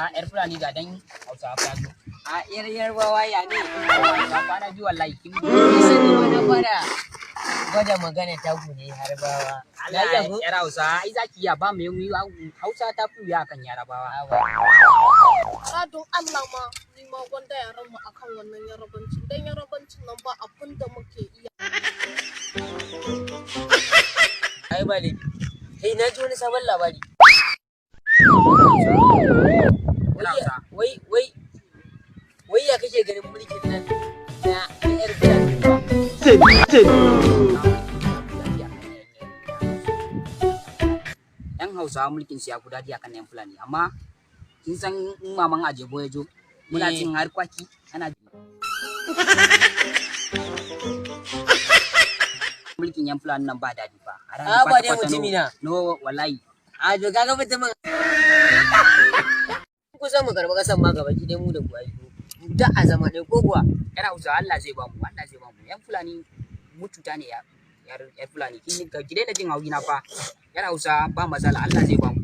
A yar Fulani, ga dan Hausawa fa zo. A yar Yarbawa, ya ne? Ga kwana biyu wallahi kin Ni ma na fara gwada magana ta ku ne har bawa. Allah. Lafiya ko? Yar Hausa ai zaki iya ba mu yi. Hausa ta fi wuya kan Yarabawa. A don Allah ma, ni ma gwanda yaran mu akan wannan Yarabancin, dan Yarabancin nan ba abin da muke iya. Ai ba laifi. Kai, na ji wani sabon labari. Yar Hausa. Wai wai wai, ya kake ganin mulkin nan na yar Fulani ba? Yan Hausawa mulkin su ya fi daɗi akan yan Fulani, amma kin san in maman Ajebo ya zo muna cin har kwaki ana mulkin yan Fulani nan ba daɗi fa. Ah, ba dai mutumi na. No wallahi. A to kaga mutumin kusan mu karɓi ƙasan ma gaba ki dai mu da ku ai. Da a zama ɗaya ko kuwa? Yar Hausawa, Allah zai bamu, Allah zai bamu. Yan Fulani mututa ne ya yar yar Fulani. Kin ki daina jin haushi na fa. Yar Hausa, ba matsala, Allah zai bamu.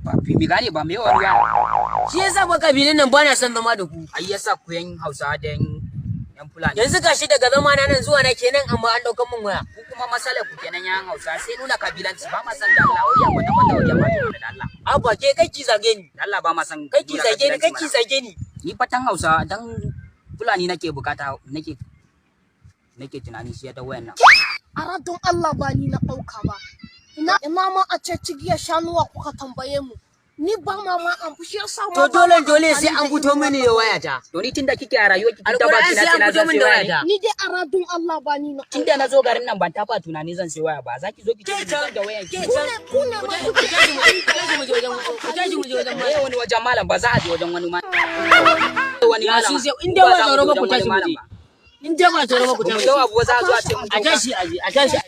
Ba fi mi gane ba me wani ya. Shi yasa ba kabilun nan ba na son zama da ku. Ai yasa ku yan Hausawa da yan Fulani. Yanzu gashi daga zama na nan zuwa na kenan, amma an ɗaukan min waya. Ku kuma matsalar ku kenan, yan Hausa sai nuna kabilanci. Ba ma san da Allah wai ya kwata kwata wajen ba da Allah. Abba ke, kai ki zage ni. Da Allah ba ma san Kai ki nuna zage ni, kai kabilanci ki mana. zage ni. Ni fatan Hausa dan Fulani nake bukata, nake tunani shi ta wayan nan. Ara don Allah ba ni na ɗauka ba. Ina ina ma a ce cigiyar shanuwa kuka tambaye mu. Ni ba ma ma an shi yasa ma To ba dole ma dole amfani sai an da fito irin mini wannan. da wayata. To ni tunda kike a rayuwar ki kin taba Alƙur'an kina sai ce an na fito zan min sai da waya ne. wayata. Ni dai ara don Allah ba ni na Tunda na zo garin nan ban taba tunani zan sai waya ba. Za ki zo ki ce min zan da wayan ki. Ke Ku can. ne ku ne ma Ku kuke tashi mu ku tashi mu je wajen, ku tashi mu je wajen Me malam. wani wajen malam? Ba za a je wajen wani malam. Wani Ya malam. shi sai in dai ba za mu tsoro ba je ku wajen tashi wani mu malam je. ba. In dai ba tsoro ba ku Ba mu tashi. dawo abu za a zo a ce mun A tashi a je, a tashi.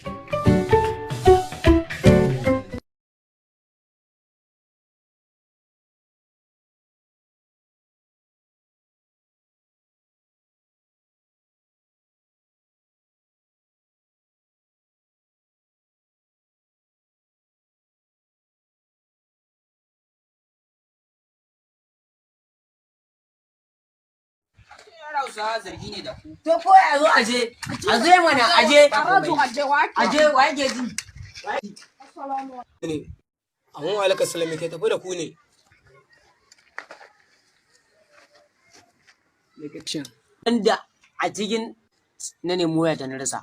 Yar Hausawa zargi ne da ku. To ko ya zo a je, a zo mana a je. Aradu a je wa. A je wa yake ji? Assalamu Ne. Amma wa alaikum salam, ke tafi da ku ne? Wanda a cikin na nemi wayata na rasa.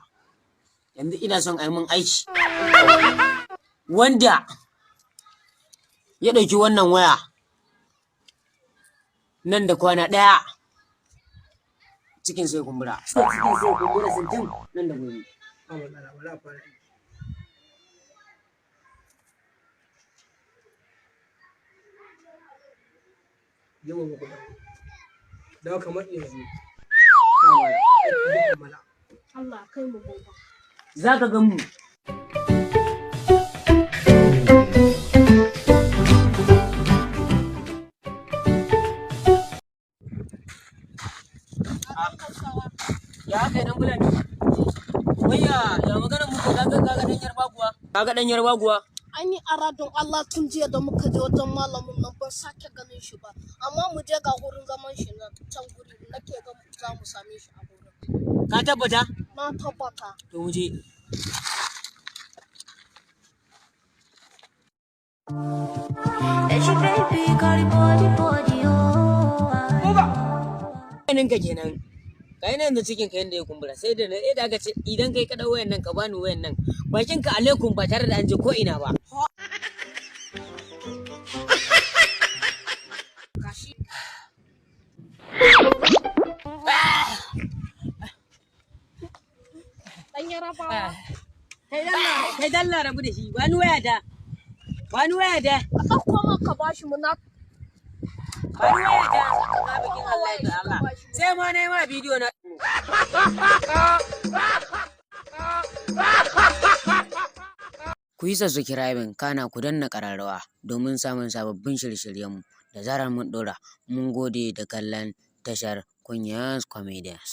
Yanzu ina son a yi min aiki. Wanda ya ɗauki wannan waya nan da kwana ɗaya, cikin sai kumbura. Cikin sai kumbura sintin nan da gobe. Ba matsala, bari a fara aiki. Yau ba ku dawo. Dawo kamar yanzu. Ba matsala. Aiki zai kammala. Allah kai mu gobe. Za ka gan mu. Ya haka nan Fulani? Wai ya maganar muku, kaga dan Yarba kuwa? Kaga dan Yarba kuwa? An yi ara don Allah, tun jiya da muka je wajen malamin nan ban sake ganin shi ba. Amma mu je ga gurin zaman shi na can, guri nake ga za mu same shi a gurin. Ka tabbata? Na tabbata. To mu je. And she baby got it body body oh. Ganin ka kenan. Kai na yanzu cikin ka yanda ya kumbura, sai da na da aka ce idan kai ka dau wayan nan ka bani wayan nan, bakin ka alaikum, ba tare da an je ko ina ba. Gashi. Dan Yarabawa. Kai dalla, kai dalla, rabu da shi. Bani waya ta. Bani waya ta. Ka ɗauko ma ka bashi mu na Bani waya ta. Ka bikin Allah ya Allah. Sai ma na yi ma bidiyo na. Ku yi subscribing kana ku danna ƙararrawa domin samun sababbin shirye-shiryenmu da zarar mun ɗora. Mun gode da kallon. Tashar Kunyas Comedians.